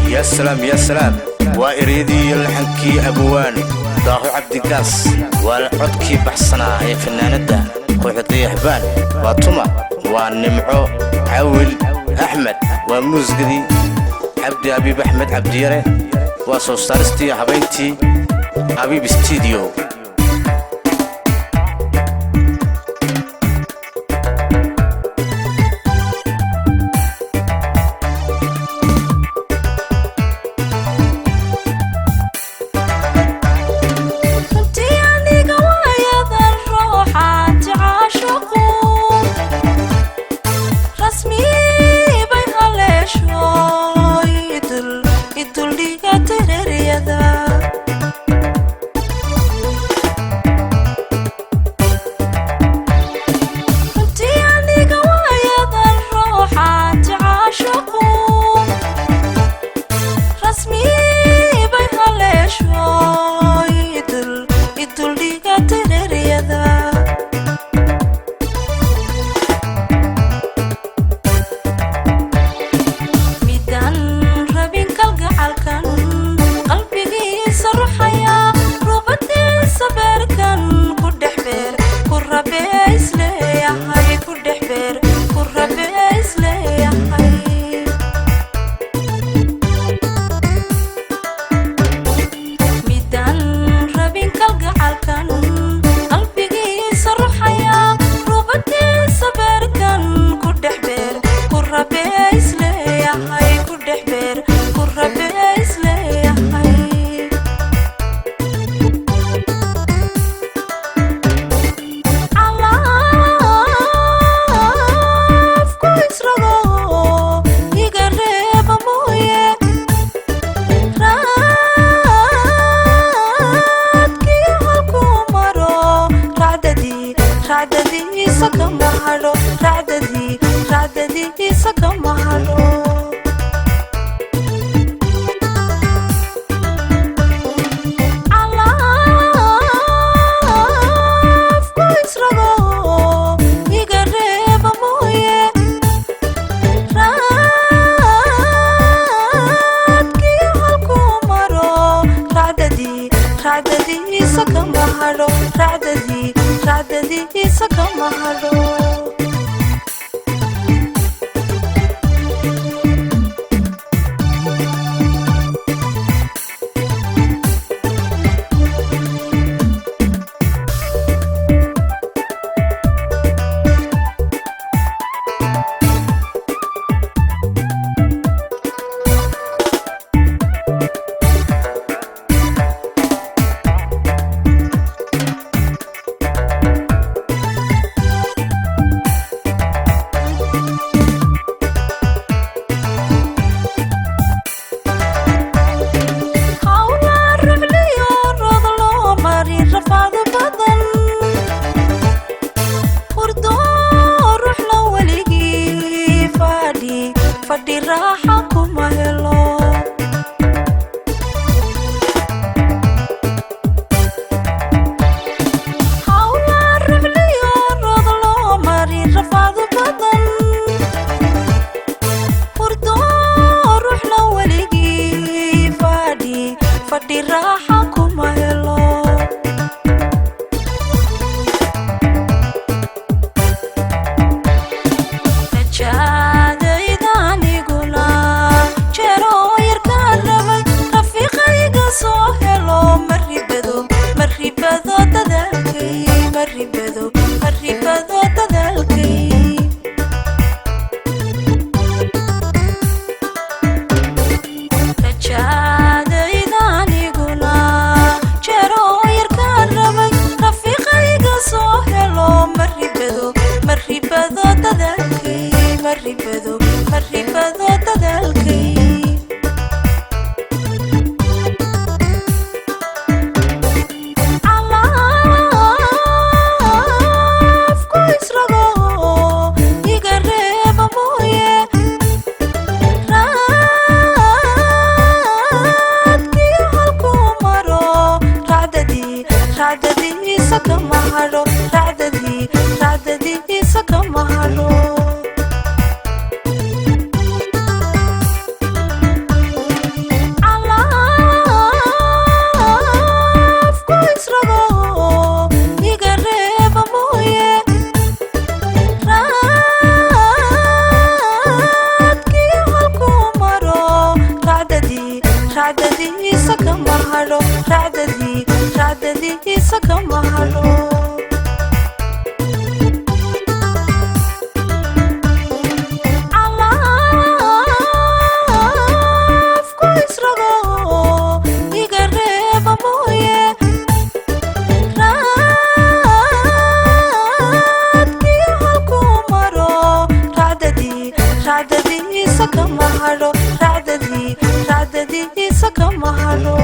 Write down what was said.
Ya salaam, ya salaam! Waa eryadii iyo laxankii abwaan Daaho Cabdigaas, waa codkii baxsanaa ee fanaanadda kooxda Dayaxbaan. Waa tuma? Waa Nimco Cawil Axmed. Waa muusikadii Cabdi Abiib Axmed Cabdiyare. Waa soo saaristii habayntii Abiib Studio. Runtii aniga waayadan ruuxaati caashuqu rasmi bay haleesho iduldhiga tireryada. Runtii aniga waayadan ruuxaati caashuqu rasmi bay haleesho iduldhiga tireryada. Midaan rabin kalgacalkan qalbigiisa ruxaya, rubadiisa beerkan ku dhex beer ku rabee isleeyahay, ku dhex beer ku rabee isleeyahay. Midaan rabin kalgacalkan qalbigiisa ruxaya, rubadiisa beerkan ku dhex beer ku rabee isleeyahay, ku dhex beer ku rabee isleeyahay. Calaafku isrago iga reeba mooye, raadkii halkuu maro racdadii racdadiisa kama hadho, racdadii racdadiisa kama hadho. Calaafku isrago iga reeba mooye, raadkii halkuu maro racdadii racdadiisa kama hadho, racdadii racdadiisa kama hadho. Hawla ruxliyo rood loo mari rafaado badan, hurdo ruxla weligii fadhi fadhi raaxa kuma helo. Hawla ruxliyo rood loo mari rafaado badan, hurdo ruxla weligii fadhi fadhi raaxa kuma helo. Rajaadayda aniguna jeeroo yarkaan rabay rafiiqayga soo helo, maribado maribado dadaalkay, maribado maribado dadaalkay. Rajaadayda aniguna jeeroo yarkaan rabay rafiiqayga soo helo, maribado maribado dadaalkay, maribado maribado dadaalkay. Calaafku isrago iga reeba mooye, raadkii halkuu maro racdadii racdadiisa kama hadho, racdadii racdadiisa kama hadho. Racdadiisa kama hadho, racdadiisa kama hadho.